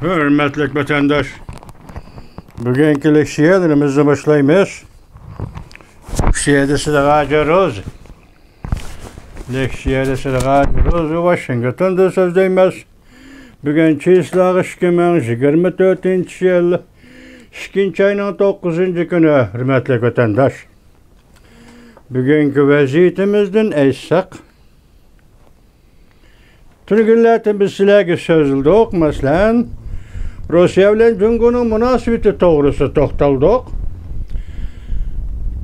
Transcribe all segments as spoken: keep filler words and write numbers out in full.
ھۆرمەتلىك ۋەتەنداش، بۈگۈنكى لېكسىيەلىرىمىزنى باشلايمىز. لېكسىيەدە سىلىغا جاروز. لېكسىيەدە سىلىغا جاروز، ۋاشىنگتوندىن سۆزلەيمىز. بۈگۈن چىسلاغا ئىككى مىڭ يىگىرمە تۆتىنچى يىل، ئىككىنچى ئاينىڭ توققۇزىنچى كۈنى، ھۆرمەتلىك ۋەتەنداش. بۈگۈنكى ۋەزىيىتىمىزدىن ئېيتساق، تۈنۈگۈنلەردە بىز سىلەرگە سۆزلىدۇق، مەسىلەن، روسىيە بىلەن جۇڭگونىڭ مۇناسىۋىتى توغرىسىدا توختالدۇق.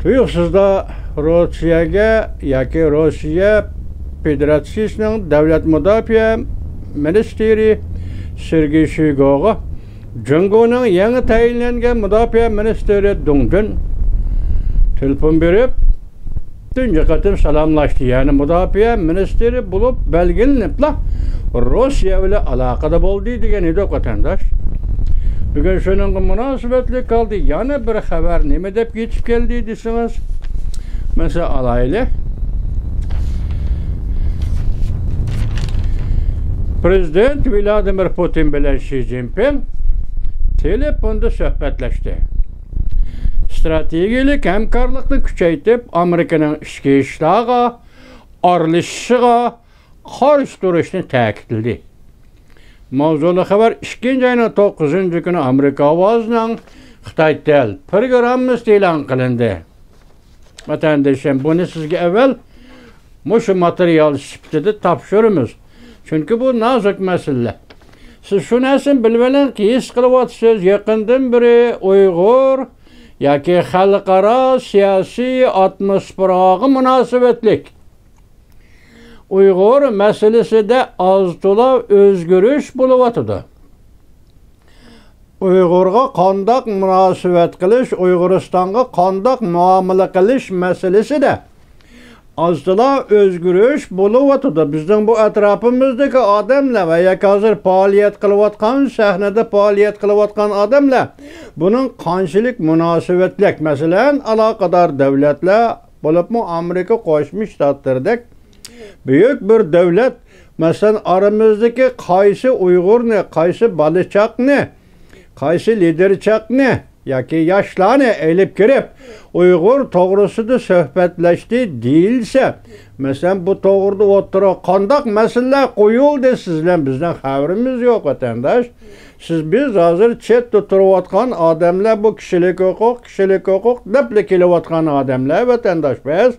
تۇيۇقسىزلا روسىيەگە ياكى روسىيە فېدېراتسىيىسىنىڭ دۆلەت مۇداپىئە مىنىستىرى سېرگېي شويگۇغا جۇڭگونىڭ يېڭى تەيىنلەنگەن مۇداپىئە مىنىستىرى دۇڭ جۈن تېلېفون بېرىپ، تۇنجى قېتىم سالاملاشتى. يەنى مۇداپىئە مىنىستىرى بولۇپ بەلگىلىنىپلا، روسىيە بىلەن ئالاقىدە بولدى دېگەن ئىدۇق، ۋەتەنداش. بۈگۈن شۇنىڭغا مۇناسىۋەتلىك ھالدا يەنە بىر خەۋەر نېمە دەپ يېتىپ كەلدى دېسىڭىز، مەسىلەن، ئالايلى. پىرېزىدېنت ۋلادىمىر پۇتىن بىلەن شى جىنپىڭ تېلېفوندا سۆھبەتلەشتى. ئىستراتېگىيەلىك ھەمكارلىقنى كۈچەيتىپ، ئامېرىكىنىڭ ئىچكى ئىشلارغا ئارىلىشىشىغا قارشى تۇرۇشنى تەكىتلىدى. ماۋزۇلۇق خەۋەر ئىككىنچى ئاينىڭ توققۇزىنچى كۈنى ئامېرىكا ئاۋازىنىڭ خىتاي تېل پروگراممىسىدا ئېلان قىلىندى. ۋەتەندىشىم، بۇنى سىزگە ئەۋۋەل مۇشۇ ماتېرىيال سۈپىتىدە تاپشۇرىمىز. چۈنكى بۇ نازۇك مەسىلە. سىز شۇ نەرسىنى بىلىۋېلىڭ، ھېس قىلىۋاتىسىز، يېقىندىن بېرى ئۇيغۇر ياكى خەلقئارا سىياسىي ئاتموسفېراغا مۇناسىۋەتلىك ئۇيغۇر مەسىلىسىدە ئاز-تولا ئۆزگىرىش بولۇۋاتىدۇ. ئۇيغۇرغا قانداق مۇناسىۋەت قىلىش، ئۇيغۇرىستانغا قانداق مۇئامىلە قىلىش مەسىلىسىدە ئاز-تولا ئۆزگىرىش بولۇۋاتىدۇ. بىزنىڭ بۇ ئەتراپىمىزدىكى ئادەملەر ۋە ياكى ھازىر پائالىيەت قىلىۋاتقان، سەھنىدە پائالىيەت قىلىۋاتقان ئادەملەر بۇنىڭ قانچىلىك مۇناسىۋەتلىك؟ مەسىلەن، ئالاقىدار دۆلەتلەر، بولۇپمۇ ئامېرىكا قوشما شتاتلىرىدەك بۈيۈك بىر دۆلەت، مەسىلەن، ئارىمىزدىكى قايسى ئۇيغۇرنى، قايسى بالىچاقنى، قايسى لىدىرچاقنى ياكى ياشلارنى ئېلىپ كىرىپ، ئۇيغۇر توغرىسىدا سۆھبەتلەشتى دېيىلسە، مەسىلەن، بۇ توغرىدا ئوتتۇرىغا قانداق مەسىلىلەر قويۇلدى، سىز بىلەن بىزنىڭ خەۋىرىمىز يوق، ۋەتەنداش. سىز، بىز ھازىر چەتتە تۇرۇۋاتقان ئادەملەر، بۇ كىشىلىك ھوقۇق، كىشىلىك ھوقۇق دەپلا كېلىۋاتقان ئادەملەر، ۋەتەنداش، بىز.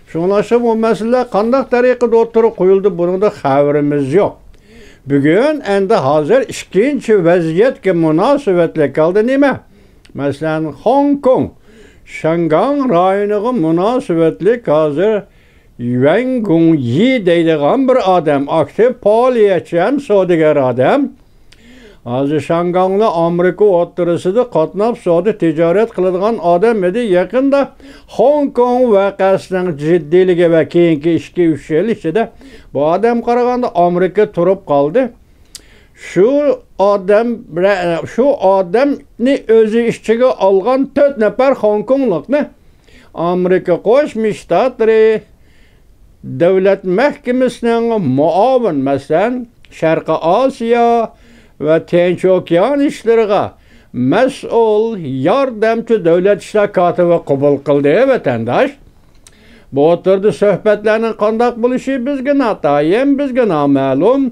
شۇڭلاشقا بۇ مەسىلىلەر قانداق تەرىقىدە ئوتتۇرىغا قويۇلدى، بۇنىڭدا خەۋىرىمىز يوق. بۈگۈن ئەندى ھازىر ئىككىنچى ۋەزىيەتكە مۇناسىۋەتلىك ھالدا نېمە؟ مەسىلەن، خوڭكوڭ، شياڭگاڭ رايونىغا مۇناسىۋەتلىك ھازىر يۈەن گۇڭيى دەيدىغان بىر ئادەم، ئاكتىپ پائالىيەتچى ھەم سودىگەر ئادەم. ھازىر شياڭگاڭ بىلەن ئامېرىكا ئوتتۇرىسىدا قاتناپ سودا تىجارەت قىلىدىغان ئادەم ئىدى. يېقىندا خوڭكوڭ ۋەقەسىنىڭ جىددىيلىكى ۋە كېيىنكى ئىككى، ئۈچ يىل ئىچىدە بۇ ئادەم قارىغاندا ئامېرىكا تۇرۇپ قالدى. شۇ ئادەم، شۇ ئادەمنى ئۆزى ئىچىگە ئالغان تۆت نەپەر خوڭكوڭلۇقنى ئامېرىكا قوشما شتاتلىرى دۆلەت مەھكىمىسىنىڭ مۇئاۋىن، مەسىلەن، شەرقىي ئاسىيا ۋە تىنچ ئوكيان ئىشلىرىغا مەسئۇل ياردەمچى دۆلەت ئىشلار كاتىپى قوبۇل قىلدى، ۋەتەنداش. بۇ ئوتتۇرىدا سۆھبەتلەرنىڭ قانداق بولۇشى بىزگە ناتايىن، بىزگە نامەلۇم.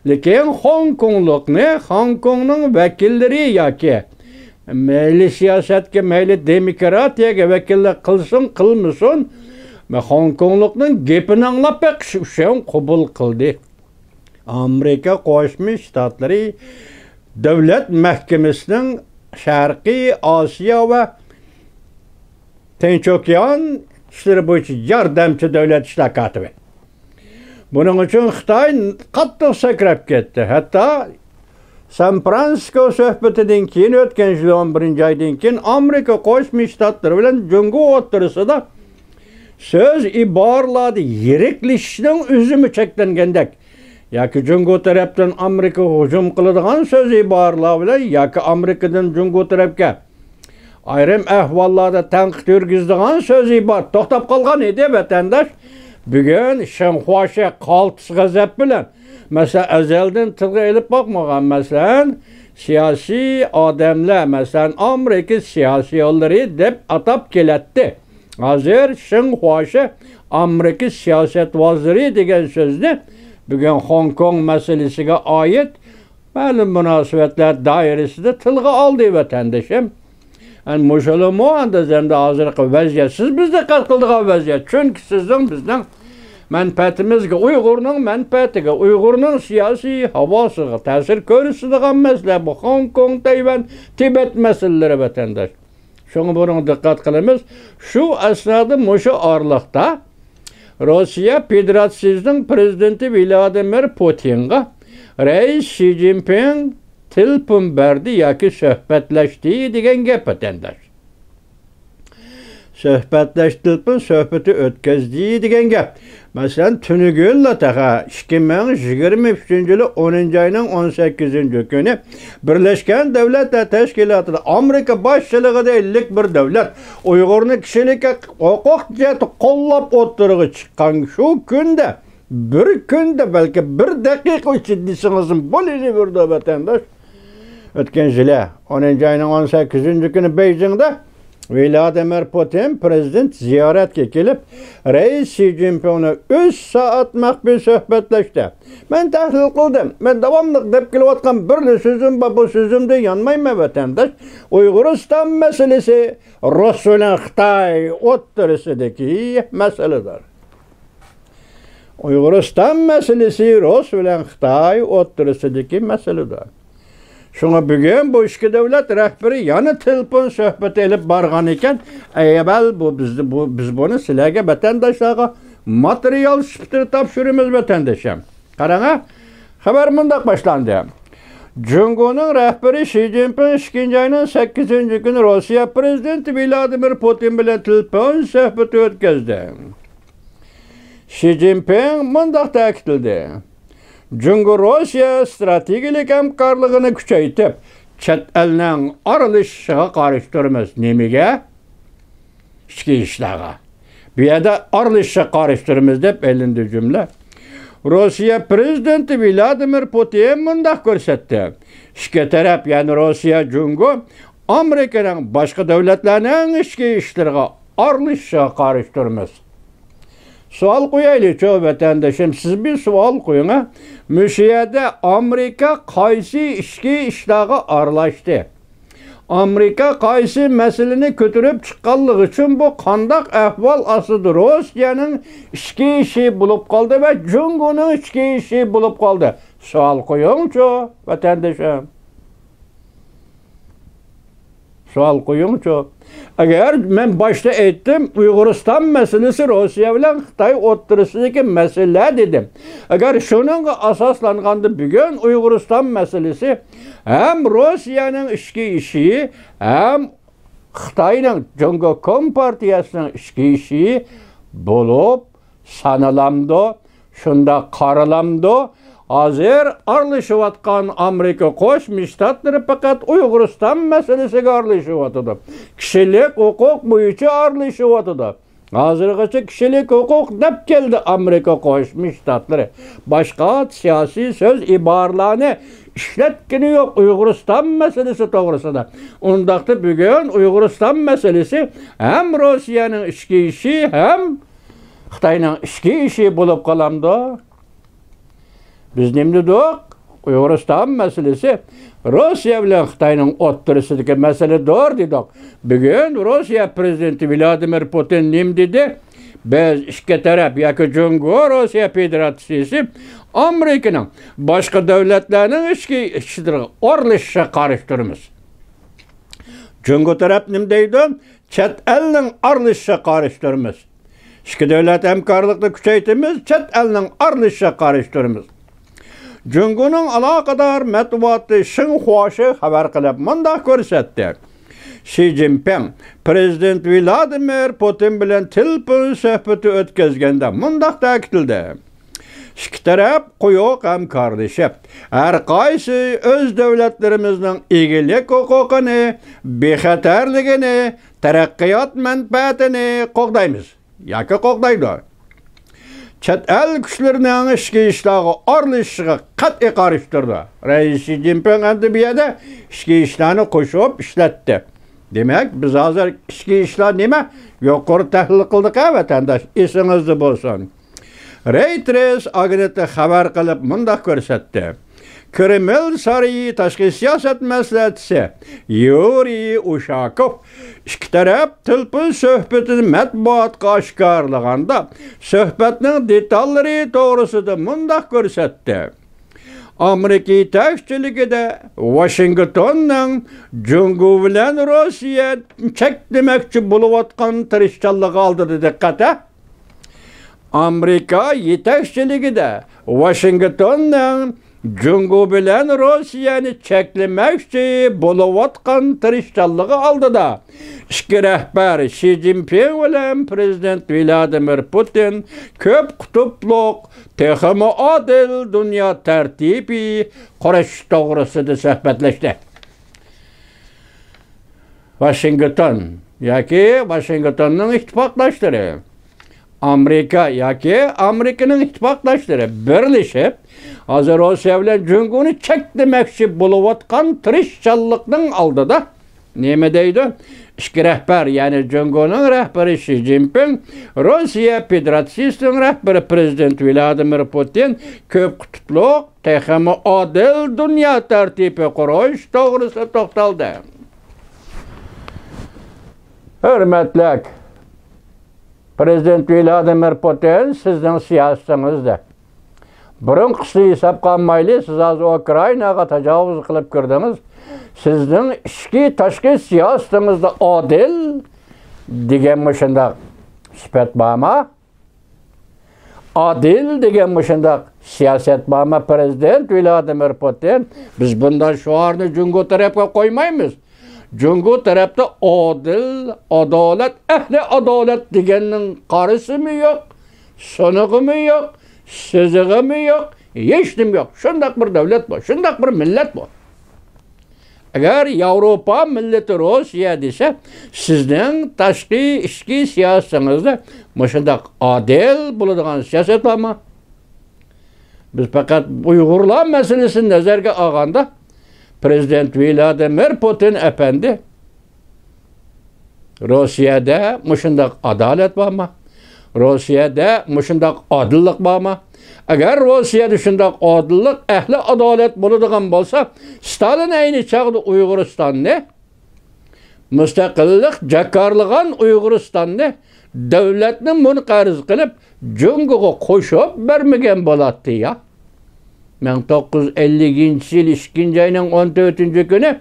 لېكىن خوڭكوڭلۇقنى، خوڭكوڭنىڭ ۋەكىللىرى ياكى مەيلى سىياسەتكە، مەيلى دېموكراتىيەگە ۋەكىللىك قىلسۇن، قىلمىسۇن، خوڭكوڭلۇقنىڭ گېپىنى ئاڭلاپ بېقىش ئۈچۈن قوبۇل قىلدى. ئامېرىكا قوشما شتاتلىرى دۆلەت مەھكىمىسىنىڭ شەرقىي ئاسىيا ۋە تىنچ ئوكيان ئىشلىرى بويىچە ياردەمچى دۆلەت ئىشلار كاتىپى. بۇنىڭ ئۈچۈن خىتاي قاتتىق سەكرەپ كەتتى. ھەتتا سان فرانسىسكو سۆھبىتىدىن كېيىن، ئۆتكەن يىل ئون بىرىنچى ئايدىن كېيىن ئامېرىكا قوشما شتاتلىرى بىلەن جۇڭگو ئوتتۇرىسىدا سۆز ئىبارىلەردە يىرىكلىشىشنىڭ ئۆزىمۇ چەكلەنگەندەك، ياكى جۇڭگو تەرەپتىن ئامېرىكىغا ھۇجۇم قىلىدىغان سۆز ئىبارىلەر بىلەن ياكى ئامېرىكىدىن جۇڭگو تەرەپكە ئايرىم ئەھۋاللاردا تەنقىد يۈرگۈزىدىغان سۆز ئىبارە توختاپ قالغان ئىدى، ۋەتەنداش. بۈگۈن شېڭخۇا شى قالتىس غەزەپ بىلەن مەسىلەن، ئەزەلدىن تىلغا ئېلىپ باقمىغان، مەسىلەن، سىياسىي ئادەملەر، مەسىلەن، ئامېرىكا سىياسىيونلىرى دەپ ئاتاپ كېلەتتى. ھازىر شېڭ خۇاشى ئامېرىكا سىياسەت ۋەزىرى دېگەن سۆزنى بۈگۈن خوڭكوڭ مەسىلىسىگە ئائىت مەلۇم مۇناسىۋەتلەر دائىرىسىدە تىلغا ئالدى، ۋەتەندىشىم. ئەن مۇشۇلىمۇ ئەندى ئەمدى ھازىرقى ۋەزىيەت، سىز بىز دىققەت قىلىدىغان ۋەزىيەت. چۈنكى سىزنىڭ بىزنىڭ مەنپەئەتىمىزگە، ئۇيغۇرنىڭ مەنپەئەتىگە، ئۇيغۇرنىڭ سىياسىي ھاۋاسىغا تەسىر كۆرسىتىدىغان مەسىلە بۇ خوڭكوڭ، تەيۋەن، تىبەت مەسىلىلىرى، ۋەتەنداش. شۇڭا بۇنىڭغا دىققەت قىلىمىز. شۇ ئەسنادا مۇشۇ ئارىلىقتا روسىيە فېدېراتسىيىسىنىڭ پىرېزىدېنتى ۋلادىمىر پۇتىنغا رەئىس شى جىنپىڭ تېلېفون بەردى ياكى سۆھبەتلەشتى دېگەن گەپ، ۋەتەنداش. سۆھبەتلەشتى، تېلېفون سۆھبىتى ئۆتكۈزدى دېگەن گەپ. مەسىلەن، تۈنۈگۈنلا تېخى ئىككى مىڭ يىگىرمە ئۈچىنچى يىلى ئونىنچى ئاينىڭ ئون سەككىزىنچى كۈنى بىرلەشكەن دۆلەتلەر تەشكىلاتىدا ئامېرىكا باشچىلىقىدىلىك بىر دۆلەت ئۇيغۇرنى كىشىلىك ھوقۇق جەھەتتە قوللاپ ئوتتۇرىغا چىققان شۇ كۈندە، بىر كۈندە، بەلكى بىر دەقىقە ئىچىدە دېسىڭىزمۇ بولىۋېرىدۇ، ۋەتەنداش. ئۆتكەن يىلى ئونىنچى ئاينىڭ ئون سەككىزىنچى كۈنى بېيجىڭدا ۋلادىمىر پۇتىن پىرېزىدېنت زىيارەتكە كېلىپ، رەئىس شى جىنپىڭنى ئۈچ سائەت مەخپىي سۆھبەتلەشتى. مەن تەھلىل قىلدىم. مەن داۋاملىق دەپ كېلىۋاتقان بىرلا سۆزۈم بار، بۇ سۆزۈمدىن يانمايمەن، ۋەتەنداش. ئۇيغۇرىستان مەسىلىسى رۇس بىلەن خىتاي ئوتتۇرىسىدىكى مەسىلىدۇر. ئۇيغۇرىستان مەسىلىسى رۇس بىلەن خىتاي ئوتتۇرىسىدىكى مەسىلىدۇر. شۇڭا بۈگۈن بۇ ئىككى دۆلەت رەھبىرى يەنە تېلېفون سۆھبىتى ئېلىپ بارغان ئىكەن. ئەي ئەۋەل بۇ بىز، بۇ، بىز بۇنى سىلەرگە، ۋەتەنداشلارغا ماتېرىيال سۈپىتىدە تاپشۇرىمىز، ۋەتەندىشىم. قاراڭا، خەۋەر مۇنداق باشلاندى. جۇڭگونىڭ رەھبىرى شى جىنپىڭ ئىككىنچى ئاينىڭ سەككىزىنچى كۈنى روسىيە پىرېزىدېنتى ۋلادىمىر پۇتىن بىلەن تېلېفون سۆھبىتى ئۆتكۈزدى. شى جىنپىڭ مۇنداق تەكىتلىدى، جۇڭگو روسىيە ئىستراتېگىيەلىك ھەمكارلىقىنى كۈچەيتىپ، چەت ئەلنىڭ ئارىلىشىشىغا قارشى تۇرىمىز. نېمىگە؟ ئىچكى ئىشلارغا. بۇ يەردە ئارىلىشىشقا قارشى تۇرىمىز دەپ ئېلىندى جۈملە. روسىيە پىرېزىدېنتى ۋلادىمىر پۇتىن مۇنداق كۆرسەتتى، ئىككى تەرەپ، يەنى روسىيە، جۇڭگو، ئامېرىكىنىڭ باشقا دۆلەتلەرنىڭ ئىچكى ئىشلىرىغا ئارىلىشىشىغا قارشى تۇرىمىز. سوئال قويايلىچۇ، ۋەتەندىشىم، سىز بىر سوئال قويۇڭ، ھە؟ مۇشۇ يەردە ئامېرىكا قايسى ئىچكى ئىشلارغا ئارىلاشتى؟ ئامېرىكا قايسى مەسىلىنى كۆتۈرۈپ چىققانلىقى ئۈچۈن بۇ قانداق ئەھۋال ئاستىدا روسىيەنىڭ ئىچكى ئىشى بولۇپ قالدى ۋە جۇڭگونىڭ ئىچكى ئىشى بولۇپ قالدى؟ سوئال قويۇڭچۇ، ۋەتەندىشىم. سوئال قويۇڭچۇ. ئەگەر مەن باشتا ئېيتتىم، ئۇيغۇرىستان مەسىلىسى روسىيە بىلەن خىتاي ئوتتۇرىسىدىكى مەسىلە دېدىم. ئەگەر شۇنىڭغا ئاساسلانغاندا، بۈگۈن ئۇيغۇرىستان مەسىلىسى ھەم روسىيەنىڭ ئىچكى ئىشى، ھەم خىتاينىڭ جۇڭگو كومپارتىيەسىنىڭ ئىچكى ئىشى بولۇپ سانىلامدۇ؟ شۇنداق قارىلامدۇ؟ ھازىر ئارىلىشىۋاتقان ئامېرىكا قوشما شتاتلىرى پەقەت ئۇيغۇرىستان مەسىلىسىگە ئارىلىشىۋاتىدۇ. كىشىلىك ھوقۇق بويىچە ئارىلىشىۋاتىدۇ. ھازىرغىچە كىشىلىك ھوقۇق دەپ كەلدى ئامېرىكا قوشما شتاتلىرى. باشقا سىياسىي سۆز ئىبارىلەرنى ئىشلەتكىنى يوق ئۇيغۇرىستان مەسىلىسى توغرىسىدا. ئۇنداقتا بۈگۈن ئۇيغۇرىستان مەسىلىسى ھەم روسىيەنىڭ ئىچكى ئىشى، ھەم خىتاينىڭ ئىچكى ئىشى بولۇپ قالامدۇ؟ بىز نېمە دېدۇق؟ ئۇيغۇرىستان مەسىلىسى روسىيە بىلەن خىتاينىڭ ئوتتۇرىسىدىكى مەسىلىدۇر دېدۇق. بۈگۈن روسىيە پىرېزىدېنتى ۋلادىمىر پۇتىن نېمە دېدى؟ بىز ئىككى تەرەپ ياكى جۇڭگو، روسىيە فېدېراتسىيىسى، ئامېرىكىنىڭ باشقا دۆلەتلەرنىڭ ئىچكى ئىشلىرىغا ئارىلىشىشىغا قارشى تۇرىمىز. جۇڭگو تەرەپ نېمە دەيدۇ؟ چەت ئەلنىڭ ئارىلىشىشىغا قارشى تۇرىمىز. ئىككى دۆلەت ھەمكارلىقنى كۈچەيتىمىز، چەت ئەلنىڭ ئارىلىشىشىغا قارشى تۇرىمىز. جۇڭگونىڭ ئالاقىدار مەتبۇئاتى شىنخۇا خەۋەر قىلىپ مۇنداق كۆرسەتتى. شى جىنپىڭ پىرېزىدېنت ۋلادىمىر پۇتىن بىلەن تېلېفون سۆھبىتى ئۆتكۈزگەندە مۇنداق تەكىتلىدى. ئىككى تەرەپ قويۇق ھەمكارلىشىپ، ھەر قايسى ئۆز دۆلەتلىرىمىزنىڭ ئىگىلىك ھوقۇقىنى، بىخەتەرلىكىنى، تەرەققىيات مەنپەئەتىنى قوغدايمىز ياكى قوغدايدۇ. چەت ئەل كۈچلىرىنىڭ ئىچكى ئىشلارغا ئارىلىشىشىغا قەتئىي قارشى تۇرىدۇ. رەئىس شى جىنپىڭ ئەمدى بۇ يەردە ئىچكى ئىشلارنى قوشۇپ ئىشلەتتى. دېمەك، بىز ھازىر ئىچكى ئىشلار نېمە؟ يۇقىرى تەھلىل قىلدۇق ھە، ۋەتەنداش، ئېسىڭىزدە بولسۇن. رەيتېرس ئاگېنتى خەۋەر قىلىپ مۇنداق كۆرسەتتى. كرېمل سارىيى تاشقى سىياسەت مەسلىھەتچىسى يۇرىي ئۇشاكوف ئىككى تەرەپ تېلېفون سۆھبىتىنى مەتبۇئاتقا ئاشكارىلىغاندا، سۆھبەتنىڭ دېتاللىرى توغرىسىدا مۇنداق كۆرسەتتى. ئامېرىكا يېتەكچىلىكىدە ۋاشىنگتوننىڭ جۇڭگو بىلەن روسىيە چەكلىمەكچى بولۇۋاتقان تىرىشچانلىقى ئالدىدا، دىققەت ھە! ئامېرىكا يېتەكچىلىكىدە ۋاشىنگتوننىڭ جۇڭگو بىلەن روسىيەنى چەكلىمەكچى بولۇۋاتقان تىرىشچانلىقى ئالدىدا، ئىككى رەھبەر شى جىنپىڭ بىلەن پىرېزىدېنت ۋلادىمىر پۇتىن كۆپ قۇتۇپلۇق، تېخىمۇ ئادىل دۇنيا تەرتىپى قۇرۇش توغرىسىدا سۆھبەتلەشتى. ۋاشىنگتون ياكى ۋاشىنگتوننىڭ ئىتتىپاقداشلىرى، ئامېرىكا ياكى ئامېرىكىنىڭ ئىتتىپاقداشلىرى بىرلىشىپ، ھازىر روسىيە بىلەن جۇڭگونى چەكلىمەكچى بولۇۋاتقان تىرىشچانلىقنىڭ ئالدىدا نېمە دەيدۇ؟ ئىككى رەھبەر، يەنى جۇڭگونىڭ رەھبىرى شى جىنپىڭ، روسىيە فېدېراتسىيىسىنىڭ رەھبىرى پىرېزىدېنت ۋلادىمىر پۇتىن كۆپ قۇتۇپلۇق، تېخىمۇ ئادىل دۇنيا تەرتىپى قۇرۇش توغرىسىدا توختالدى. ھۆرمەتلىك پىرېزىدېنت ۋلادىمىر پۇتىن، سىزنىڭ سىياسىتىڭىزدە، بۇرۇنقىسىنى ھېسابقا ئالمايلى، سىز ھازىر ئۇكرائىناغا تاجاۋۇز قىلىپ كىردىڭىز. سىزنىڭ ئىچكى، تاشقى سىياسىتىڭىزدە ئادىل دېگەن مۇشۇنداق سۈپەت بارمۇ؟ ئادىل دېگەن مۇشۇنداق سىياسەت بارمۇ، پىرېزىدېنت ۋلادىمىر پۇتىن؟ بىز بۇنداق شوئارنى جۇڭگو تەرەپكە قويمايمىز. جۇڭگو تەرەپتە ئادىل، ئادالەت، ئەھلى ئادالەت دېگەننىڭ قارىسىمۇ يوق، سۇنۇقىمۇ يوق، سىزىقىمۇ يوق، ھېچنېمە يوق. شۇنداق بىر دۆلەت بۇ، شۇنداق بىر مىللەت بۇ. ئەگەر ياۋروپا مىللىتى روسىيە دېسە، سىزنىڭ تاشقى، ئىچكى سىياسىتىڭىزدە مۇشۇنداق ئادىل بولىدىغان سىياسەت بارمۇ؟ بىز پەقەت ئۇيغۇرلار مەسىلىسىنى نەزەرگە ئالغاندا، پىرېزىدېنت ۋلادىمىر پۇتىن ئەپەندى، روسىيەدە مۇشۇنداق ئادالەت بارمۇ؟ روسىيەدە مۇشۇنداق ئادىللىق بارمۇ؟ ئەگەر روسىيەدە شۇنداق ئادىللىق، ئەھلى ئادالەت بولىدىغان بولسا، ستالىن ئەينى چاغدا ئۇيغۇرىستاننى، مۇستەقىللىق جاكارلىغان ئۇيغۇرىستاننى دۆلەتنى مۇنقەرز قىلىپ، جۇڭگوغا قوشۇپ بەرمىگەن بولاتتى يا. مىڭ توققۇز يۈز ئەللىكىنچى يىل ئىككىنچى ئاينىڭ ئون تۆتىنچى كۈنى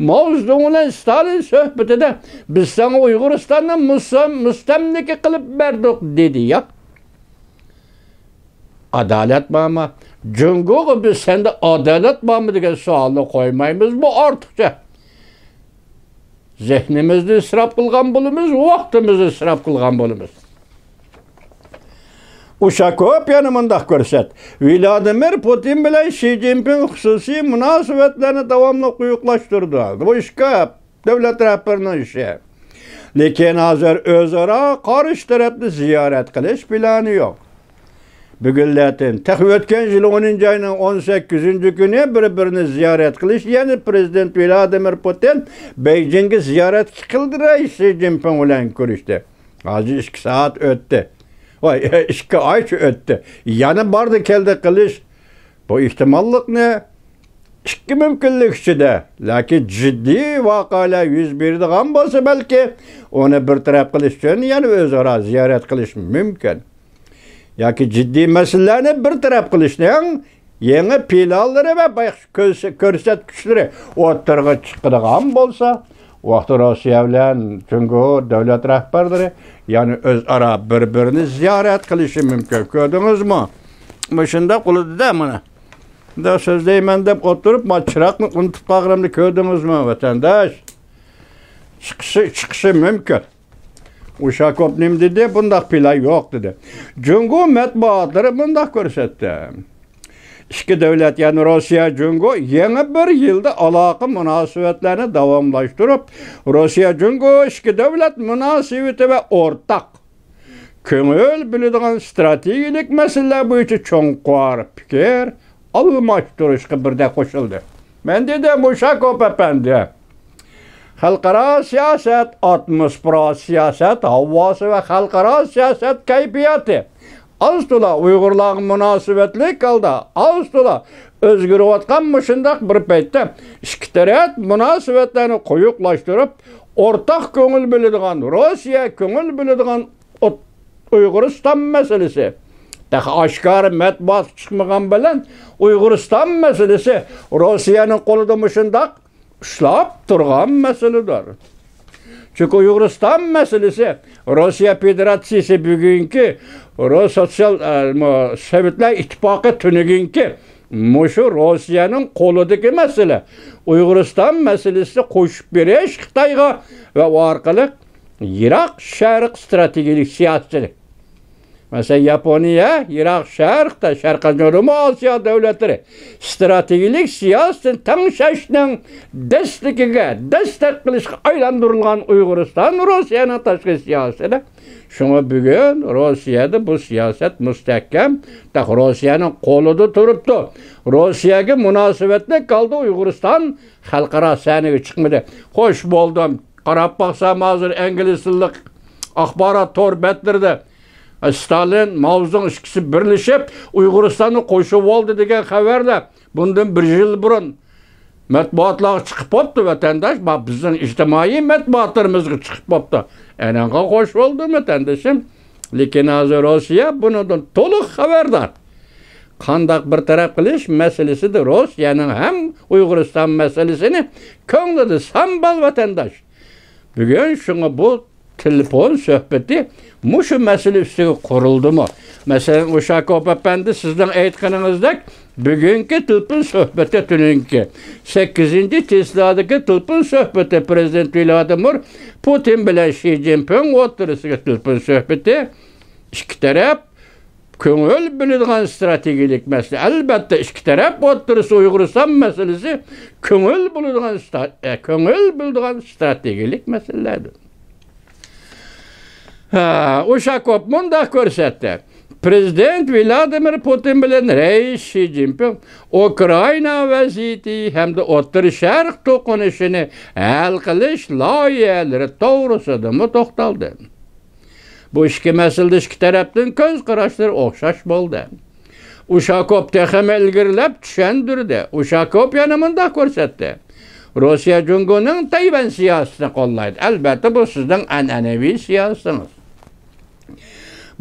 ماۋزېدۇڭ بىلەن ستالىن سۆھبىتىدە، «بىز ساڭا ئۇيغۇرىستاننى مۇستەم-، مۇستەملىكە قىلىپ بەردۇق» دېدى يا. ئادالەت بارمۇ؟ جۇڭگوغا «بىز سەندە ئادالەت بارمۇ؟» دېگەن سوئالنى قويمايمىز، بۇ ئارتۇقچە. زېھنىمىزنى ئىسراپ قىلغان بولىمىز، ۋاقتىمىزنى ئىسراپ قىلغان بولىمىز. ئۇشاكوف يەنە مۇنداق كۆرسەت، ۋلادىمىر پۇتىن بىلەن شى جىنپىڭ خۇسۇسىي مۇناسىۋەتلەرنى داۋاملىق قويۇقلاشتۇرىدۇ. بۇ ئىككى دۆلەت رەھبىرىنىڭ ئىشى. لېكىن ھازىر ئۆزئارا قارشى تەرەپنى زىيارەت قىلىش پىلانى يوق. بۈگۈنلەتىن، تېخى ئۆتكەن يىل ئونىنچى ئاينىڭ ئون سەككىزىنچى كۈنى بىر-بىرىنى زىيارەت قىلىش، يەنى پىرېزىدېنت ۋلادىمىر پۇتىن بېيجىڭگە زىيارەت قىلدى، رەئىس شى جىنپىڭ بىلەن كۆرۈشتى. ھازىر ئىككى سائەت ئۆتتى. ۋاي، ئىككى ئايچە ئۆتتى. يەنە باردى كەلدى قىلىش. بۇ ئېھتىماللىقنى ئىككى مۇمكىنلىك ئىچىدە، لېكىن جىددىي ۋەقەلەر يۈز بېرىدىغان بولسا، بەلكى ئۇنى بىر تەرەپ قىلىش ئۈچۈن يەنە ئۆزئارا زىيارەت قىلىش مۇمكىن. ياكى جىددىي مەسىلىلەرنى بىر تەرەپ قىلىشنىڭ يېڭى پىلانلىرى ۋە بايقىش كۆرس-، كۆرسەتكۈچلىرى ئوتتۇرىغا چىقىدىغان بولسا، ۋاقتى روسىيە بىلەن جۇڭگو دۆلەت رەھبەرلىرى يەنە ئۆزئارا بىر-بىرىنى زىيارەت قىلىشى مۇمكىن. كۆردىڭىزمۇ؟ مۇشۇنداق بولىدۇ-دە مانا. مۇنداق سۆزلەيمەن دەپ ئولتۇرۇپ، ما چىراغنى ئۇنتۇپ قالغىنىمنى كۆردىڭىزمۇ، ۋەتەنداش؟ چىقىشى، چىقىشى مۇمكىن. ئۇشاكوف نېمە دېدى؟ بۇنداق پىلان يوق دېدى. جۇڭگو مەتبۇئاتلىرى مۇنداق كۆرسەتتى. ئىككى دۆلەت، يەنى روسىيە، جۇڭگو يېڭى بىر يىلدا ئالاقە مۇناسىۋەتلەرنى داۋاملاشتۇرۇپ، روسىيە، جۇڭگو ئىككى دۆلەت مۇناسىۋىتى ۋە ئورتاق كۆڭۈل بۆلىدىغان ئىستراتېگىيەلىك مەسىلىلەر بويىچە چوڭقۇر پىكىر ئالماشتۇرۇشقا بىردەك قوشۇلدى. مەن دېدىم، ئۇشاكوف ئەپەندى، خەلقئارا سىياسەت، ئاتموسفېرا سىياسەت ھاۋاسى ۋە خەلقئارا سىياسەت كەيپىياتى ئاز-تولا ئۇيغۇرلارغا مۇناسىۋەتلىك ھالدا ئاز-تولا ئۆزگىرىۋاتقان مۇشۇنداق بىر پەيتتە ئىككى تەرەپ مۇناسىۋەتلەرنى قويۇقلاشتۇرۇپ، ئورتاق كۆڭۈل بۆلىدىغان، روسىيە كۆڭۈل بۆلىدىغان ئۇت-، ئۇيغۇرىستان مەسىلىسى. تېخى ئاشكارا مەتبۇئاتقا چىقمىغان بىلەن ئۇيغۇرىستان مەسىلىسى روسىيەنىڭ قولىدا مۇشۇنداق ئۇشلاپ تۇرغان مەسىلىدۇر. چۈنكى ئۇيغۇرىستان مەسىلىسى روسىيە فېدېراتسىيىسى بۈگۈنكى رو-، سوتسىيال، ئە، مۇ-، سوۋېتلار ئىتتىپاقى تۈنۈگۈنكى مۇشۇ روسىيەنىڭ قولىدىكى مەسىلە. ئۇيغۇرىستان مەسىلىسىنى قوشۇپ بېرىش خىتايغا ۋە ئۇ ئارقىلىق يىراق شەرق ئىستراتېگىيەلىك سىياسىتى. مەسىلەن، ياپونىيە يىراق شەرقتە، شەرقىي جەنۇبىي ئاسىيا دۆلەتلىرى ئىستراتېگىيەلىك سىياسىتىنى تەڭشەشنىڭ دەسلىكىگە، دەستەك قىلىشقا ئايلاندۇرۇلغان ئۇيغۇرىستان روسىيەنىڭ تاشقى سىياسىتىدە. شۇڭا بۈگۈن روسىيەدە بۇ سىياسەت مۇستەھكەم، تېخى روسىيەنىڭ قولىدا تۇرۇپتۇ. روسىيەگە مۇناسىۋەتلىك ھالدا ئۇيغۇرىستان خەلقئارا سەھنىگە چىقمىدى. خوش بولدۇم. قاراپ باقسام، ھازىر ئىنگلىز تىللىق ئاخبارات تور بەتلىرىدە ستالىن، ماۋزېدۇڭ ئىككىسى بىرلىشىپ ئۇيغۇرىستاننى قوشۇۋالدى دېگەن خەۋەرلەر بۇندىن بىر يىل بۇرۇن مەتبۇئاتلارغا چىقىپ بوپتۇ، ۋەتەنداش. بۇ بىزنىڭ ئىجتىمائىي مەتبۇئاتلىرىمىزغا چىقىپ بوپتۇ. ئېنىڭغا خوش بولدۇم، ۋەتەندىشىم. لېكىن ھازىر روسىيە بۇنىڭدىن تولۇق خەۋەردار. قانداق بىر تەرەپ قىلىش مەسىلىسىدە روسىيەنىڭ ھەم ئۇيغۇرىستان مەسىلىسىنى كۆڭلىدە سامبال، ۋەتەنداش. بۈگۈن شۇڭا بۇ تېلېفون سۆھبىتى مۇشۇ مەسىلە ئۈستىگە قۇرۇلدىمۇ؟ مەسىلەن، ئۇشاكوف ئەپەندى، سىزنىڭ ئېيتقىنىڭىزدەك، بۈگۈنكى تېلېفون سۆھبىتى، تۈنۈگۈنكى سەككىزىنچى چىسلادىكى تېلېفون سۆھبىتى، پىرېزىدېنت ۋلادىمىر پۇتىن بىلەن شى جىنپىڭ ئوتتۇرىسىدىكى تېلېفون سۆھبىتى، ئىككى تەرەپ كۆڭۈل بۆلىدىغان ئىستراتېگىيەلىك مەسىلە. ئەلۋەتتە، ئىككى تەرەپ ئوتتۇرىسى ئۇيغۇرىستان مەسىلىسى كۆڭۈل بۆلىدىغان ئىستا-، ئە، كۆڭۈل بۆلىدىغان ئىستراتېگىيەلىك مەسىلىلەردۇر. ھە، ئۇشاكوف مۇنداق كۆرسەتتى. پىرېزىدېنت ۋلادىمىر پۇتىن بىلەن رەئىس شى جىنپىڭ ئۇكرائىنا ۋەزىيىتى ھەمدە ئوتتۇرا شەرق توقۇنۇشىنى ھەل قىلىش لايىھەلىرى توغرىسىدىمۇ توختالدى. بۇ ئىككى مەسىلىدە ئىككى تەرەپنىڭ كۆز قاراشلىرى ئوخشاش بولدى. ئۇشاكوف تېخىمۇ ئىلگىرىلەپ چۈشەندۈردى. ئۇشاكوف يەنە مۇنداق كۆرسەتتى. روسىيە جۇڭگونىڭ تەيۋەن سىياسىتىنى قوللايدۇ. ئەلۋەتتە، بۇ سىزنىڭ ئەنئەنىۋى سىياسىتىڭىز.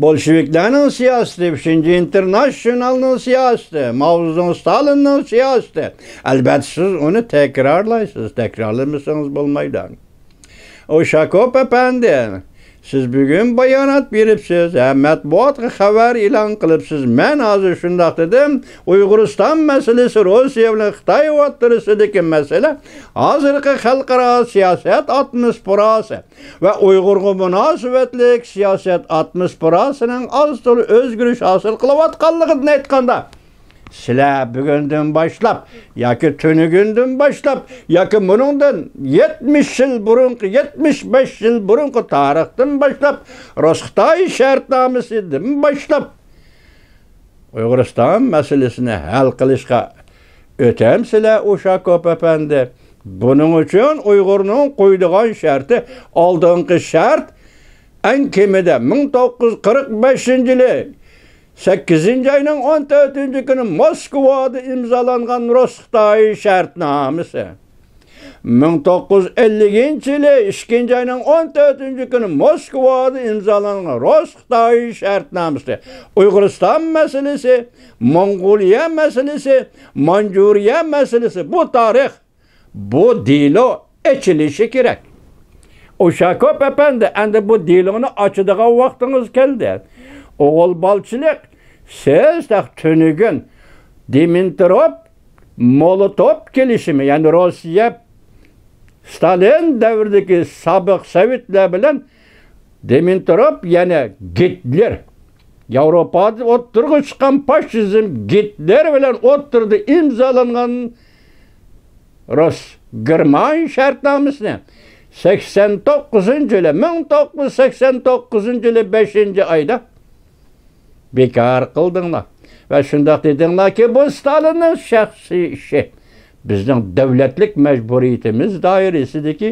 بولشېۋىكلارنىڭ سىياسىتى، ئۈچىنچى ئىنتېرناتسىيونالنىڭ سىياسىتى، ماۋزېدۇڭ ستالىننىڭ سىياسىتى. ئەلۋەتتە، سىز ئۇنى تەكرارلايسىز. تەكرارلىمىسىڭىز بولمايدۇ. ئۇشاكوف ئەپەندى، سىز بۈگۈن بايانات بېرىپسىز، ھە، مەتبۇئاتقا خەۋەر ئېلان قىلىپسىز. مەن ھازىر شۇنداق دېدىم، ئۇيغۇرىستان مەسىلىسى روسىيە بىلەن خىتاي ئوتتۇرىسىدىكى مەسىلە ھازىرقى خەلقئارا سىياسەت ئاتموسفېراسى ۋە ئۇيغۇرغا مۇناسىۋەتلىك سىياسەت ئاتموسفېراسىنىڭ ئاز-تولا ئۆزگىرىش ھاسىل قىلىۋاتقانلىقىدىن ئېيتقاندا، سىلەر بۈگۈندىن باشلاپ ياكى تۈنۈگۈندىن باشلاپ ياكى بۇنىڭدىن يەتمىش يىل بۇرۇنقى، يەتمىش بەش يىل بۇرۇنقى تارىختىن باشلاپ، رۇس-خىتاي شەرتنامىسىدىن باشلاپ، ئۇيغۇرىستان مەسىلىسىنى ھەل قىلىشقا ئۆتەمسىلەر، ئۇشاكوف ئەپەندى؟ بۇنىڭ ئۈچۈن ئۇيغۇرنىڭ قويىدىغان شەرتى، ئالدىنقى شەرت، ئەڭ كېمىدە مىڭ توققۇز يۈز قىرىق بەشىنچى يىلى سەككىزىنچى ئاينىڭ ئون تۆتىنچى كۈنى موسكۋادا ئىمزالانغان رۇس-خىتاي شەرتنامىسى. مىڭ توققۇز يۈز ئەللىكىنچى يىلى ئىككىنچى ئاينىڭ ئون تۆتىنچى كۈنى موسكۋادا ئىمزالانغان رۇس-خىتاي شەرتنامىسى. ئۇيغۇرىستان مەسىلىسى، موڭغۇلىيە مەسىلىسى، مانجۇرىيە مەسىلىسى. بۇ تارىخ، بۇ دېلو ئېچىلىشى كېرەك. ئۇشاكوف ئەپەندى، ئەمدى بۇ دېلونى ئاچىدىغان ۋاقتىڭىز كەلدى. ئوغۇل بالىچىلىق، سىز تېخى تۈنۈگۈن دىمىتروف مولوتوف كېلىشىمى، يەنى روسىيە ستالىن دەۋرىدىكى سابىق سوۋېتلار بىلەن دىمىتروف، يەنى گىتلېر، ياۋروپادا ئوتتۇرىغا چىققان فاشىزم گىتلېر بىلەن ئوتتۇرىدا ئىمزالانغان رۇس-گېرمان شەرتنامىسىنى سەكسەن توققۇزىنچى يىلى، مىڭ توققۇز يۈز سەكسەن توققۇزىنچى يىلى بەشىنچى ئايدا بىكار قىلدىڭلار. ۋە شۇنداق دېدىڭلاركى، بۇ ستالىننىڭ شەخسىي ئىشى. بىزنىڭ دۆلەتلىك مەجبۇرىيىتىمىز دائىرىسىدىكى،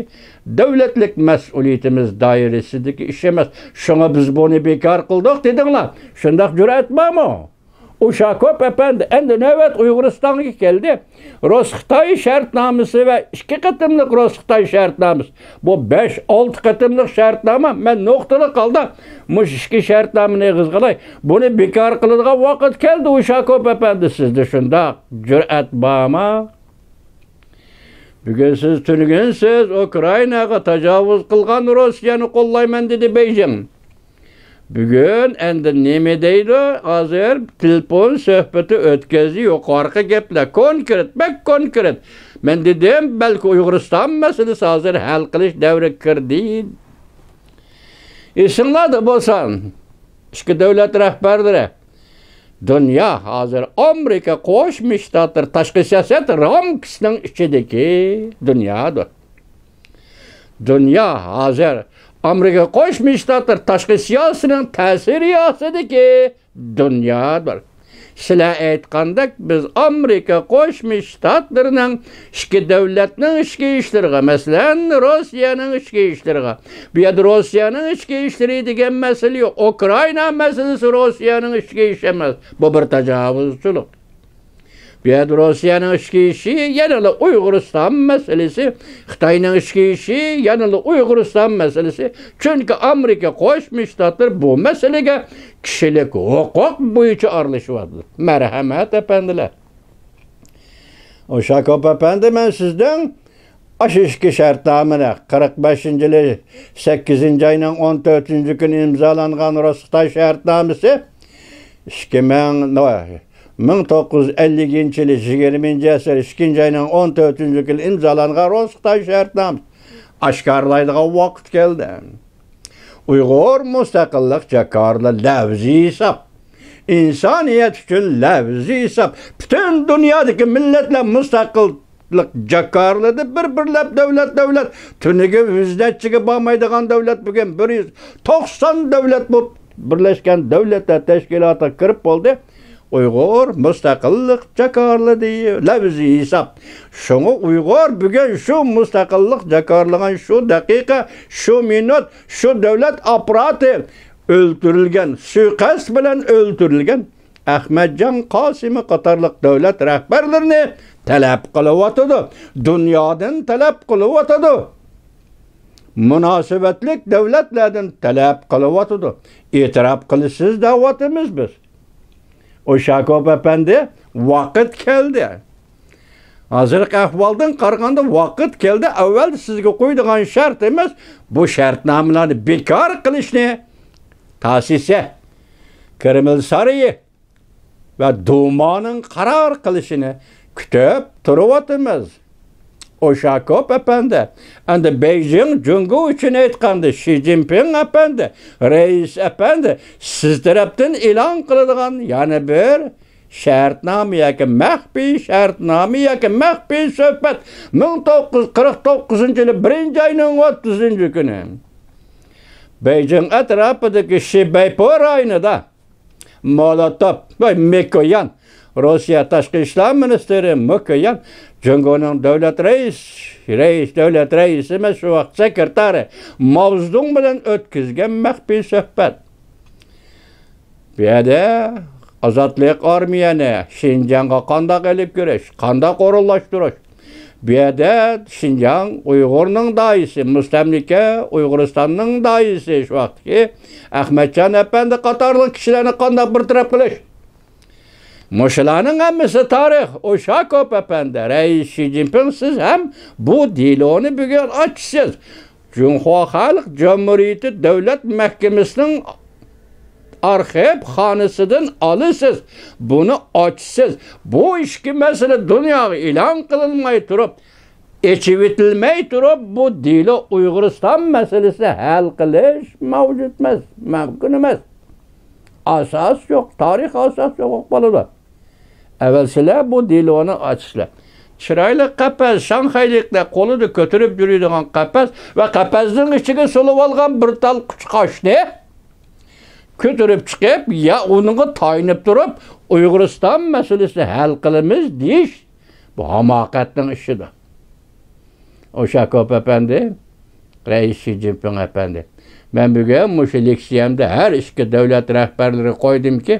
دۆلەتلىك مەسئۇلىيىتىمىز دائىرىسىدىكى ئىش ئەمەس. شۇڭا بىز بۇنى بىكار قىلدۇق دېدىڭلار. شۇنداق جۈرئەت بارمۇ؟ ئۇشاكوف ئەپەندى، ئەمدى نۆۋەت ئۇيغۇرىستانغا كەلدى. رۇس-خىتاي شەرتنامىسى ۋە ئىككى قېتىملىق رۇس-خىتاي شەرتنامىسى. بۇ بەش، ئالتە قېتىملىق شەرتنامە. مەن نۇقتىلىق ھالدا مۇشۇ ئىككى شەرتنامىنى ئېغىزغا ئالاي. بۇنى بىكار قىلىدىغان ۋاقىت كەلدى، ئۇشاكوف ئەپەندى. سىزدە شۇنداق جۈرئەت بارمۇ؟ بۈگۈن سىز تۈنۈگۈن سىز ئۇكرائىناغا تاجاۋۇز قىلغان روسىيەنى قوللايمەن دېدى بېيجىڭ. بۈگۈن ئەمدى نېمە دەيدۇ؟ ھازىر تېلېفون سۆھبىتى ئۆتكۈزدى، يۇقىرىقى گەپلەر كونكرېت، بەك كونكرېت. مەن دېدىم، بەلكى ئۇيغۇرىستان مەسىلىسى ھازىر ھەل قىلىش دەۋرىگە كىردى. ئېسىڭلاردا بولسا، ئىككى دۆلەت رەھبەرلىرى، دۇنيا ھازىر ئامېرىكا قوشما شتاتلىرى تاشقى سىياسەت رامكىسىنىڭ ئىچىدىكى دۇنيادۇر. دۇنيا ھازىر ئامېرىكا قوشما شتاتلىرى تاشقى سىياسىتىنىڭ تەسىرى ئاستىدىكى دۇنيادۇر. سىلەر ئېيتقاندەك، بىز ئامېرىكا قوشما شتاتلىرىنىڭ ئىككى دۆلەتنىڭ ئىچكى ئىشلىرىغا، مەسىلەن، روسىيەنىڭ ئىچكى ئىشلىرىغا، بۇ يەردە روسىيەنىڭ ئىچكى ئىشلىرى دېگەن مەسىلە يوق. ئۇكرائىنا مەسىلىسى روسىيەنىڭ ئىچكى ئىشى ئەمەس. بۇ بىر تاجاۋۇزچىلىق. بۇ يەردە روسىيەنىڭ ئىچكى ئىشى يەنىلا ئۇيغۇرىستان مەسىلىسى، خىتاينىڭ ئىچكى ئىشى يەنىلا ئۇيغۇرىستان مەسىلىسى. چۈنكى ئامېرىكا قوشما شتاتلىرى بۇ مەسىلىگە كىشىلىك ھوقۇق بويىچە ئارىلىشىۋاتىدۇ. مەرھەمەت، ئەپەندىلەر. ئۇشاكوف ئەپەندى، مەن سىزدىن ئاشۇ ئىككى شەرتنامىنى، قىرىق بەشىنچى يىلى سەككىزىنچى ئاينىڭ ئون تۆتىنچى كۈنى ئىمزالانغان رۇس-خىتاي شەرتنامىسى، ئىككى مىڭ، نو-، مىڭ توققۇز يۈز ئەللىكىنچى يىلى يىگىرمىنچى ئەسىر ئىككىنچى ئاينىڭ ئون تۆتىنچى كۈنى ئىمزالانغان رۇس-خىتاي شەرتنامىسى ئاشكارىلايدىغان ۋاقىت كەلدى. ئۇيغۇر مۇستەقىللىق جاكارلىدى، لەۋزىي ھېساب. ئىنسانىيەت ئۈچۈن لەۋزىي ھېساب. پۈتۈن دۇنيادىكى مىللەتلەر مۇستەقىللىق جاكارلىدى، بىر-بىرلەپ دۆلەت-دۆلەت. تۈنۈگۈن يۈز نەچچىگە بارمايدىغان دۆلەت بۈگۈن بىر يۈز توقسان دۆلەت بولۇپ، بىرلەشكەن دۆلەتلەر تەشكىلاتىغا كىرىپ بولدى. ئۇيغۇر مۇستەقىللىق جاكارلىدى، لەۋزىي ھېساب. شۇڭا ئۇيغۇر بۈگۈن شۇ مۇستەقىللىق جاكارلىغان شۇ دەقىقە، شۇ مىنۇت، شۇ دۆلەت ئاپپاراتى ئۆلتۈرۈلگەن، سۇيىقەست بىلەن ئۆلتۈرۈلگەن ئەخمەتجان قاسىمى قاتارلىق دۆلەت رەھبەرلىرىنى تەلەپ قىلىۋاتىدۇ. دۇنيادىن تەلەپ قىلىۋاتىدۇ. مۇناسىۋەتلىك دۆلەتلەردىن تەلەپ قىلىۋاتىدۇ. ئېتىراپ قىلىسىز دەۋاتىمىز بىز. ئۇشاكوف ئەپەندى، ۋاقىت كەلدى. ھازىرقى ئەھۋالدىن قارىغاندا ۋاقىت كەلدى. ئەۋۋەل سىزگە قويىدىغان شەرتىمىز بۇ شەرتنامىلەرنى بىكار قىلىشنى، تاسىسە، كرېمل سارىيى ۋە دۇمانىڭ قارار قىلىشىنى كۈتۈپ تۇرۇۋاتىمىز. ئۇشاكوف ئەپەندى، ئەمدى بېيجىڭ جۇڭگو ئۈچۈن ئېيتقاندا، شى جىنپىڭ ئەپەندى، رەئىس ئەپەندى، سىز تەرەپتىن ئېلان قىلىدىغان يەنە بىر شەرتنامە ياكى مەخپىي شەرتنامە ياكى مەخپىي سۆھبەت، مىڭ توققۇز يۈز قىرىق توققۇزىنچى يىلى بىرىنچى ئاينىڭ ئوتتۇزىنچى كۈنى بېيجىڭ ئەتراپىدىكى شىبەيپو رايونىدا مولوتوف ۋە مىكويان، روسىيە تاشقى ئىشلار مىنىستىرى مىكويان، جۇڭگونىڭ دۆلەت رەئىس، رەئىس، دۆلەت رەئىسى ئەمەس، شۇ ۋاقىت سېكرېتارى ماۋزېدۇڭ بىلەن ئۆتكۈزگەن مەخپىي سۆھبەت. بۇ يەردە ئازادلىق ئارمىيەنى شىنجاڭغا قانداق ئېلىپ كىرىش، قانداق ئورۇنلاشتۇرۇش، بۇ يەردە شىنجاڭ ئۇيغۇرنىڭ داھىيسى، مۇستەملىكە ئۇيغۇرىستاننىڭ داھىيسى، شۇ ۋاقىتتىكى ئەخمەتجان ئەپەندى قاتارلىق كىشىلەرنى قانداق بىر تەرەپ قىلىش؟ مۇشۇلارنىڭ ھەممىسى تارىخ. ئۇشاكوف ئەپەندى، رەئىس شى جىنپىڭ، سىز ھەم بۇ دېلونى بۈگۈن ئاچىسىز. جۇڭخۇا خەلق جۇمھۇرىيىتى دۆلەت مەھكىمىسىنىڭ ئارخىپ خانىسىدىن ئالىسىز، بۇنى ئاچىسىز. بۇ ئىككى مەسىلە دۇنياغا ئېلان قىلىنماي تۇرۇپ، ئېچىۋېتىلمەي تۇرۇپ، بۇ دېلو ئۇيغۇرىستان مەسىلىسىنى ھەل قىلىش مەۋجۇت ئەمەس، مۇمكىن ئەمەس. ئاساس يوق، تارىخ ئاساس يوق، ئۇقۇپ بولىدۇ. ئەۋەل سىلەر بۇ دېلونى ئاچىسىلەر. چىرايلىق قەپەس، شاڭخەيلىكلەر قولىدا كۆتۈرۈپ يۈرىدىغان قەپەس ۋە قەپەسنىڭ ئىچىگە سولىۋالغان بىر تال قۇشقاچنى كۆتۈرۈپ چىقىپ، يا ئۇنىڭغا تايىنىپ تۇرۇپ، ئۇيغۇرىستان مەسىلىسىنى ھەل قىلىمىز دېيىش، بۇ ھاماقەتنىڭ ئىشىدۇر. ئۇشاكوف ئەپەندى، رەئىس شى جىنپىڭ ئەپەندى، مەن بۈگۈن مۇشۇ لېكسىيەمدە ھەر ئىككى دۆلەت رەھبەرلىرىگە قويدۇمكى،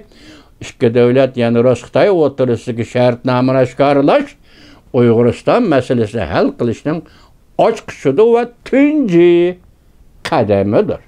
ئىككى دۆلەت، يەنى رۇس-خىتاي ئوتتۇرىسىدىكى شەرتنامىنى ئاشكارىلاش ئۇيغۇرىستان مەسىلىسىنى ھەل قىلىشنىڭ ئاچقۇچىدۇر ۋە تۇنجى قەدىمىدۇر.